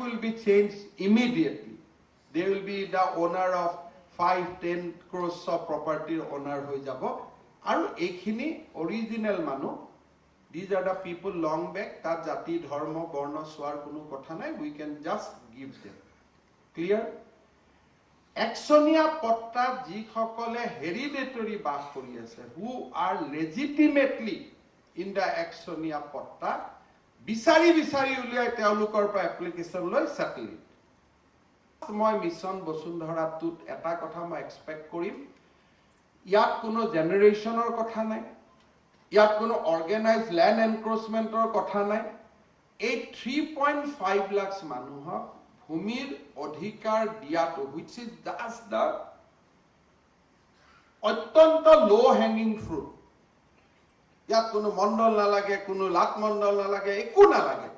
will be change immediately. They will be the owner of 5-10 crores of প্ৰপাৰ্টিৰ owner হৈ যাব। আৰু এইখিনি original মানুহ, these are the people long back. তাত জাতি, ধৰ্ম, বৰ্ণ চোৱাৰ কোনো কথা নাই। We can just give them. Clear? একচনীয়া পট্টাত যিসকলে হেৰিডেটৰী বাস কৰি আছে, who are legitimately in the একচনীয়া পট্টা, বিচাৰি বিচাৰি উলিয়াই তেওঁলোকৰ পৰা এপ্লিকেশ্যন লৈ ছেটেল it. মই মিছন বসুন্ধৰাটোত এটা কথা মই এক্সপেক্ট কৰিম, ইয়াত কোনো জেনেৰেশ্যনৰ কথা নাই, ইয়াত কোনো অৰ্গেনাইজ লেণ্ড এনক্ৰচমেণ্টৰ কথা নাই। এই 3.5 লাখ মানুহক ভূমিৰ অধিকাৰ দিয়াটো, which is just the অত্যন্ত ল' হেঙিং ফ্ৰুট। ইয়াত কোনো মণ্ডল নালাগে, কোনো লাট মণ্ডল নালাগে, একো নালাগে।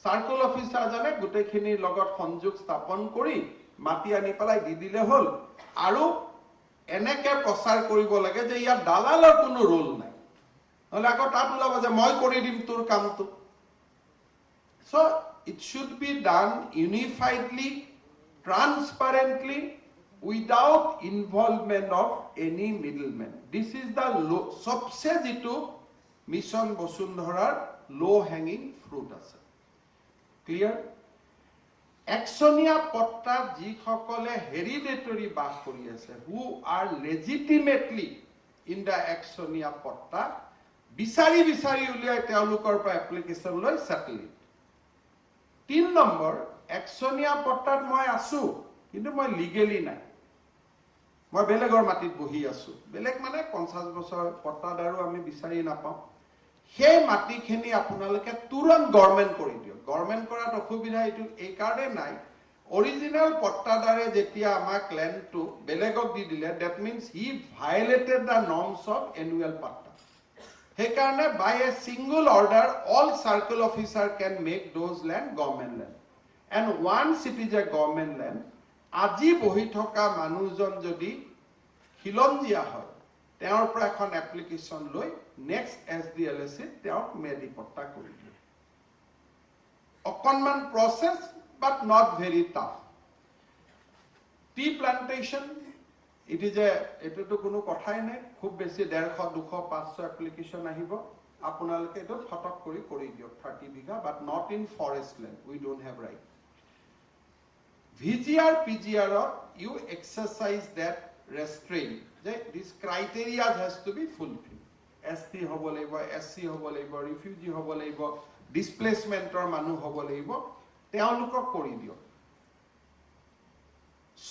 চাৰ্কল অফিচাৰজনে গোটেইখিনিৰ লগত সংযোগ স্থাপন কৰি মাতি আনি পেলাই দি দিলে হ'ল। আৰু এনেকে প্ৰচাৰ কৰিব লাগে যে ইয়াত দালালৰ কোনো ৰোল নাই। নহ'লে আকৌ তাত ওলাব যে মই কৰি দিম তোৰ কামটো। So it should be done unifiedly, transparently, without involvement of any middleman. This is the low, सबसे যিটো মিছন বসুন্ধৰাৰ ল' হেঙিং ফ্ৰুট আছে। ক্লিয়াৰ? একচনীয়া পট্টাত যিসকলে হেৰিডেটৰী বাস কৰি আছে, who are legitimately in the একচনীয়া পট্টা, বিচাৰি বিচাৰি উলিয়াই তেওঁলোকৰ পৰা এপ্লিকেশ্যন লৈ ছেটেল it. 3 number, একচনীয়া পট্টাত মই আছো, কিন্তু মই লিগেলি নাই, মই বেলেগৰ মাটিত বহি আছো। বেলেগ মানে 50 বছৰ পট্টাদাৰো আমি বিচাৰি নাপাওঁ। সেই মাটিখিনি আপোনালোকে তুৰন্ত গভৰ্ণমেণ্ট কৰি দিয়ক। গভৰ্ণমেণ্ট কৰাত অসুবিধা এইটো এইকাৰণে নাই, অৰিজিনেল পট্টাদাৰে যেতিয়া আমাক লেণ্ডটো বেলেগক দি দিলে, that means he violated the norms of annual patta. সেইকাৰণে by a single order, all circle officer can make those land government land, and once it is a government land, আজি বহি থকা মানুহজন যদি খিলঞ্জীয়া হয়, তেওঁৰ পৰা এখন এপ্লিকেশ্যন লৈ নেক্সট এছ ডি এল এ চিত তেওঁক ম্যাদী পট্টা কৰি দিয়ে। অকণমান process, but not very tough. Tea plantation, it is a এইটোতো কোনো কথাই নাই। খুব বেছি 150, 200, 500 এপ্লিকেশ্যন আহিব। আপোনালোকে এইটো ফটক কৰি কৰি দিয়ক, 30 বিঘা, but not in forest land, we don't have right. VGR, পিজিআৰত you exercise that restrain যে this criteria has to be fulfil. ST হ'ব লাগিব, এছ চি হ'ব লাগিব, ৰিফিউজি হ'ব লাগিব, ডিছপ্লেচমেণ্টৰ মানুহ হ'ব লাগিব, তেওঁলোকক কৰি দিয়ক।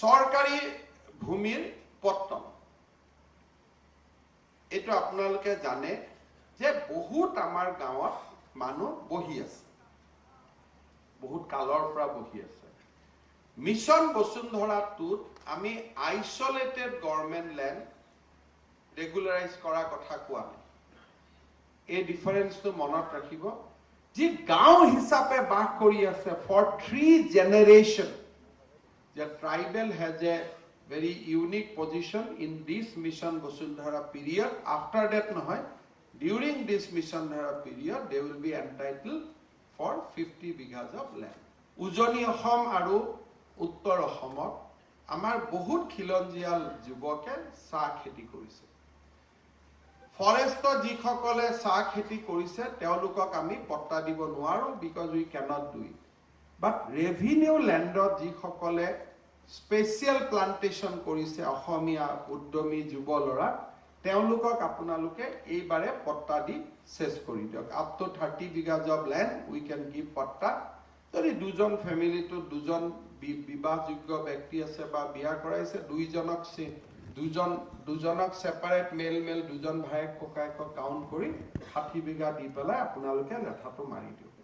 চৰকাৰী ভূমিৰ পট্টন, এইটো আপোনালোকে জানে যে বহুত আমাৰ গাঁৱত মানুহ বহি আছে, বহুত কালৰ পৰা বহি আছে। মিছন বসুন্ধৰা টুত আমি আইচলেটেড গভৰ্ণমেণ্ট লেণ্ড ৰেগুলাৰাইজ কৰাৰ কথা কোৱা নাই। এই ডিফাৰেন্সটো মনত ৰাখিব। যি গাঁও হিচাপে বাস কৰি আছে ফৰ থ্ৰী জেনেৰেশ্যন, যে tribal has a very unique position in this Mission Basundhara period. After that নহয়, during this Mission Dhara period, they will be entitled for 50 bighas of land. উজনি অসম আৰু উত্তৰ অসমত আমাৰ বহুত খিলঞ্জীয়া যুৱকে চাহ খেতি কৰিছে। ফৰেষ্টত যিসকলে চাহ খেতি কৰিছে, তেওঁলোকক আমি পট্টা দিব নোৱাৰো, because we cannot do it. But revenue লেণ্ডত যিসকলে স্পেচিয়েল প্লান্টেশ্যন কৰিছে, অসমীয়া উদ্যমী যুৱ ল'ৰা, তেওঁলোকক আপোনালোকে এইবাৰে পট্টা দি চেছ কৰি দিয়ক। Up to 30 bighas of land we can give patta. যদি দুজন ফেমিলিটোত দুজন বিবাহযোগ্য ব্যক্তি আছে বা বিয়া কৰাইছে, দুইজনক দুজন দুজনক ছেপাৰেট মেল মেল দুজন ভায়েক ককায়েকক কাউণ্ট কৰি 60 বিঘা দি পেলাই আপোনালোকে লেঠাটো মাৰি দিয়ক।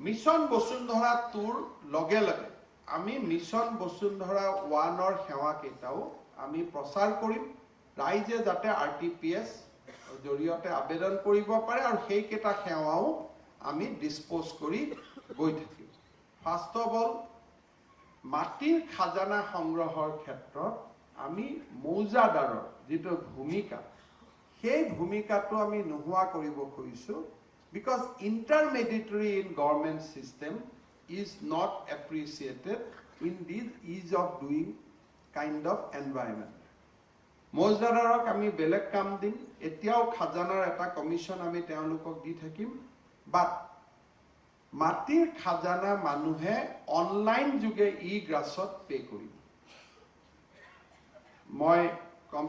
মিছন বসুন্ধৰা টুৰ লগে লগে আমি মিছন বসুন্ধৰা ওৱানৰ সেৱাকেইটাও আমি প্ৰচাৰ কৰিম, ৰাইজে যাতে আৰটিপিএছ জৰিয়তে আবেদন কৰিব পাৰে আৰু সেইকেইটা সেৱাও আমি ডিছপ'জ কৰি গৈ থাকিম। ফাৰ্ষ্ট অফ অল, মাটিৰ খাজানা সংগ্ৰহৰ ক্ষেত্ৰত আমি মৌজাদাৰৰ যিটো ভূমিকা, সেই ভূমিকাটো আমি নোহোৱা কৰিব খুজিছোঁ, because intermediary in government system is not appreciated in this ease of doing kind of environment. মৌজাদাৰক আমি বেলেগ কাম দিম। এতিয়াও খাজানাৰ এটা কমিশ্যন আমি তেওঁলোকক দি থাকিম, বাট মাটিৰ খাজানা মানুহে অনলাইন যোগে ই গ্ৰাছত পে' কৰিব। মই কম।